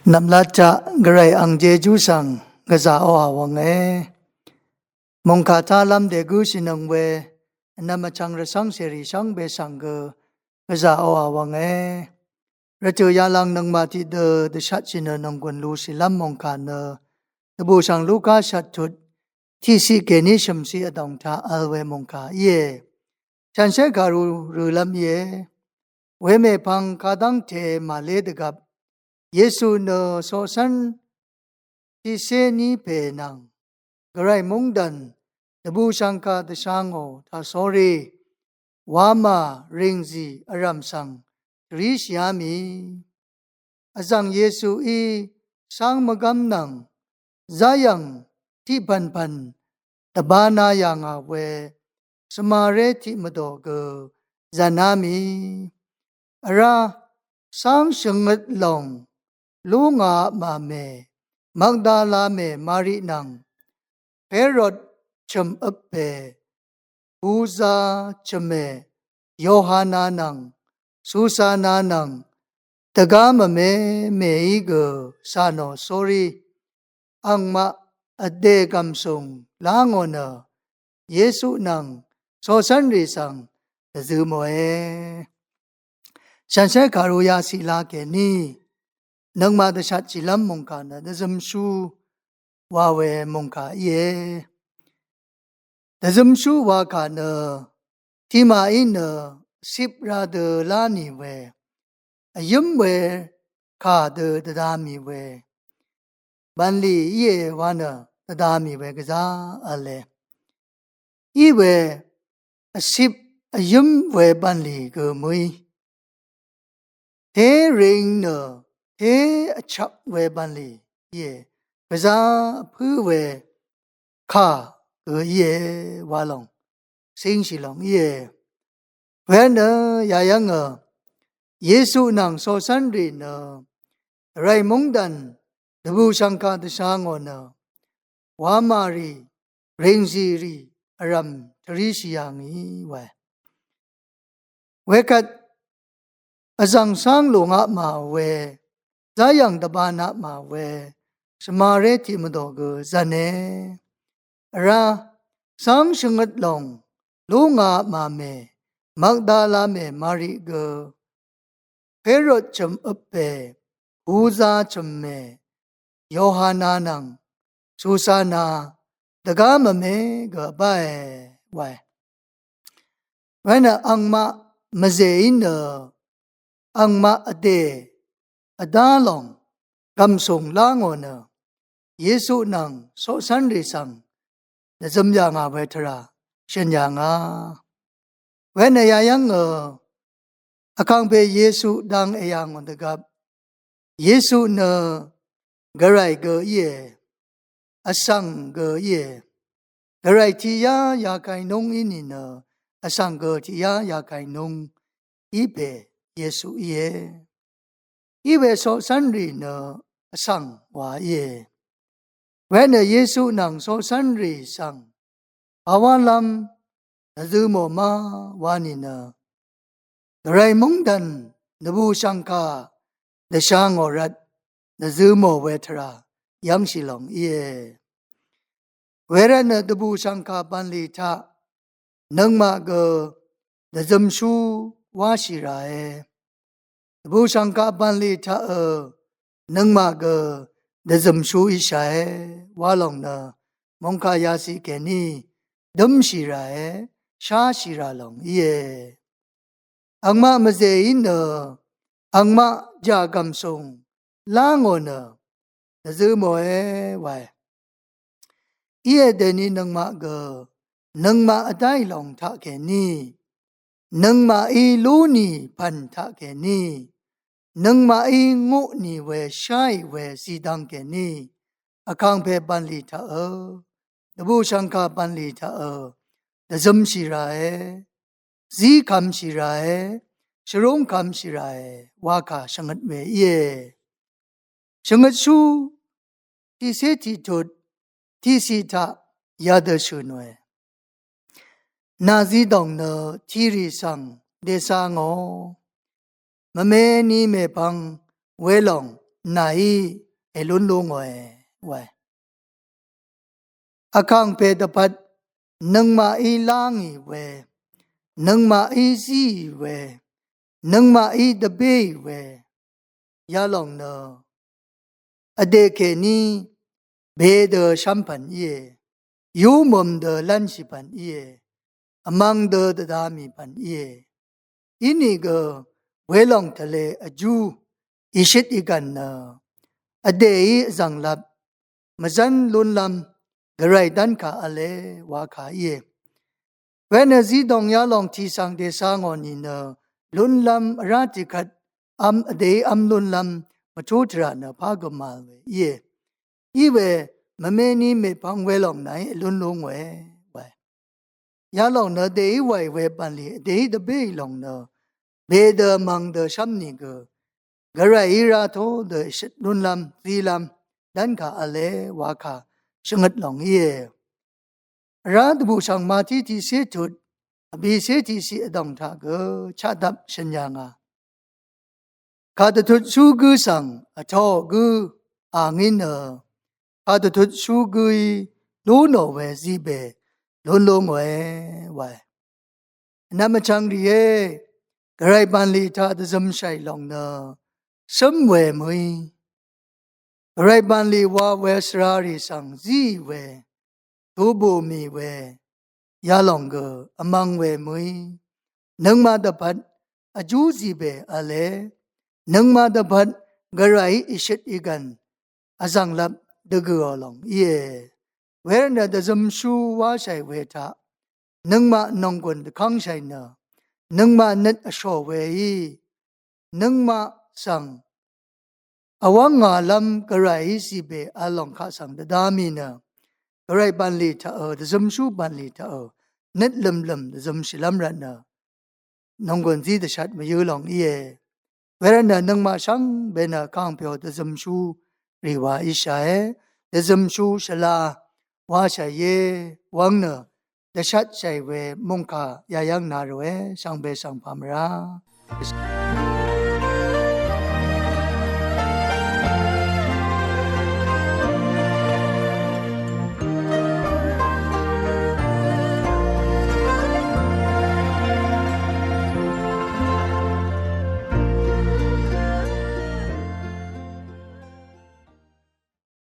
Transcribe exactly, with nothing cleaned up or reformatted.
Nvmlat taq Gvray ang Jejú svng gvzà oqà wvnge. Mòngkà tálv́m dègǿshìnøng we vnvm vchvng rvcv́ng cèrì shvngbe svng gø gvzà oqà wvnge. Rvtø̀ yalvng nøngmaq tiqdø dvshatshì nø nònggùn lushìlv́m mòngkà nø dvbùshv̀ng Luka shvt tut tiqciq kèní shø̀mciq vdòng taq vl we mòngkà íe. Shànshér kàru rølv́m íe. Wemèpvng kadv́ngte màlé dvgvp Yesu nø coqcv́n tiqcé ní pè nvng Gvray mungdv̀n dvbùshv̀ngkà dvshangò taqsórí wamà rìngzì vrv̀m svng dvríshìá mì. Vzv̀ng Yesuí cáng mvgv́m nvng záyv̀ng tiqpv̀npv̀n dvbānā yà ngà we svmaré tiq mvdò gø zv̀ná mì. Vrá cáng shvngøt lòng lú ngà màmè Magdala mè Mari nvng Herod chø̀m øp pè Kuza chø̀mè Yohana nvng Susana nvng dvgá mvme mèí gø cà nò sórí angmaq vdè gv̀msùng lá ngò nø Yesu nvng coqcv́nrì svng dvzø mòe. Shànshér kàru yaciq la kèní nøngmaq dvshatshìlv́m mòngkà nø dvzømshú wa we mòngkà íe. Dvzømshú wakà nø tiqmaqí nø cip ra dø lá nì we vyǿm we kà dø dvda mì we bv̀nlì íe wa nø dvda mì we gvzá v̄le. Í we vcip vyǿm we bv̀nlì gø mø̀í té ring nø té vchvk we bv̀nlì íe. Gvzá vpǿ we kà gø íe wa lòng cíngshì lòng íe. Wenø yayv́ngø Yesu nvng coqcv́nrì nø Gvray mungdv̀n dvbùshv̀ngkà dvsha ngò nø wamàrì rìngzìrì vrv̀m tvríshì yà ngì wae. Wekvt vzv̀ng cáng lùngaq mà we záyv̀ng dvbānaq mà we svmaré tiq mvdò gø zv̀ne. Vrá cáng shvngøt lòng lú ngà màmè Magdala mè Mari gø Herod chø̀m øp pè Kuza chø̀m mè Yohana nvng Susana dvgá mvme gø báe wae. Wenø angmaq mvzèí nø angmaq vdè vdá lòng gv̀msùng lá ngò nø Yesu nvng coqcv́nrì svng dvzøm yà ngà we tvrà shø̀n yà ngà. Wenø yayv́ngø vkàngpè Yesu dang èyà ngò dvgvp Yesu nø Gvray gø íe, vsvng gø íe. Gvray tiqyá yakainúng í nìnø vsvng gø tiqyá yakainúng í pè Yesu íe. Í we coqcv́nrì nø vsvng wa íe. Wenø Yesu nvng coqcv́nrì svng pàwálv́m dvzø mò má wa nìnø Gvray mungdv̀n dvbùshv̀ngkà dvsha ngò rvt dvzø mò we tvrà yv́ngshì lòng íe. Wervtnø dvbùshv̀ngkà bv̀nlì taq nøngmaq gø dvzømshú wáshì ràe. Dvbùshv̀ngkà bv̀nlì taqø nøngmaq gø dvzømshú íshàe wa lòng nø mòngkà yaciq kèní dǿmshì ràe, sháshì rà lòng íe. Angmaq mvzèí nø angmaq jà gv̀msùng lá ngò nø dvzø mòe wae. Íe dèni nøngmaq gø nøngmaq vdáì lòng taqkèní nøngmaqí lú nì pv̀n taqkèní nøngmaqí nguq nì we sháì we zìdvng kèní vkàngpè bv̀nlì taqø dvbùshv̀ngkà bv̀nlì taqø dvzømshì ràe, zí kvmshì ràe, shvrúng kvmshì ràe wakà shvngøt we íe. Shvngøtshú tiqcé tiqtut tiqciq taq yadø shø̀n we. Nàzi dòng nø tìrì svng dèca ngò. Mvme ni mèpvng welòng nàí èlún lú ngòe wae. Vkàngpè dvpvt nøngmaqí lá ngì we, nøngmaqí zíì we, nøngmaqí dvbéì we, yalòng nø vdè kèní be dø shv́mpv̀n íe, yúmøm dø lv́nshì pv̀n íe, vmvng dø dvda mì pv̀n íe. Inìgø welòng tvle vjú ìshøt ìgv̀n nø vdèí vzv̀nglvp mvzv́n lúnlv́m gvray dv́nkà v̄le wakà íe. Wenø zídòng yalòng tìsv̀ng dèsha ngò nìnø lúnlv́m vrá tìkvt vm vdèí vm lúnlv́m mvtú tvrà nø pá gø màvl we íe. Iwe mvmení mèpvng welòng nàí èlún lú ngòe wae. Yalòng nø vdèí wàì we bv̀nlì vdèí dvbéì lòng nø be dø vmvng dø shv́m nìgø gvrayí rá tó dø èshøt lúnlv́m zílv́m dv́nkà v̄le wakà shvngøt lòng íe. Vrá dvbùshv̀ng Mati tiqcé tut vbìcé tiqciq vdòng taq gø chaqdvp shø̀n yà ngà. Kàdvtutshú gǿ svng vtoò gǿ a ngí nø kàdvtutshú gǿí lú nò we zibè lún lú ngòe wae. Vnvm vchvng rìé, gvray bv̀nlì taq dvzømshàì lòng nø cǿm we mø̀í, gvray bv̀nlì wa we svrarì svng zíì we, tubù mì we, yalòng gø vmvng we mø̀í, nøngmaq dvpvt vjú zìbè v̄le, nøngmaq dvpvt gvrayí ìshøt ìgv̀n vzv̀nglvp dvgø̀ò lòng íe. Wervtnø dvzømshú wáshàì we taq nøngmaq nònggùn dvkv́ngshàì nø nøngmaq nøt vshò weí nøngmaq svng vwv́ng ngàlv́m gvrayí zìbè v̄l lòng kaq svng dvda mì nø gvray bv̀nlì taqø, dvzømshú bv̀nlì taqø nøt lø̀mlø̀m dvzømshìlv́m rvtnø nònggùn zí dvshat mvyǿ lòng íe. Wervtnø nøngmaq shvngbe nø kàngpyò dvzømshú rì wa íshàe, dvzømshú shvla wáshàìé wv́ng nø dvshatshàì we mòngkà yayv́ng na ròe shvngbe svng pà mvrá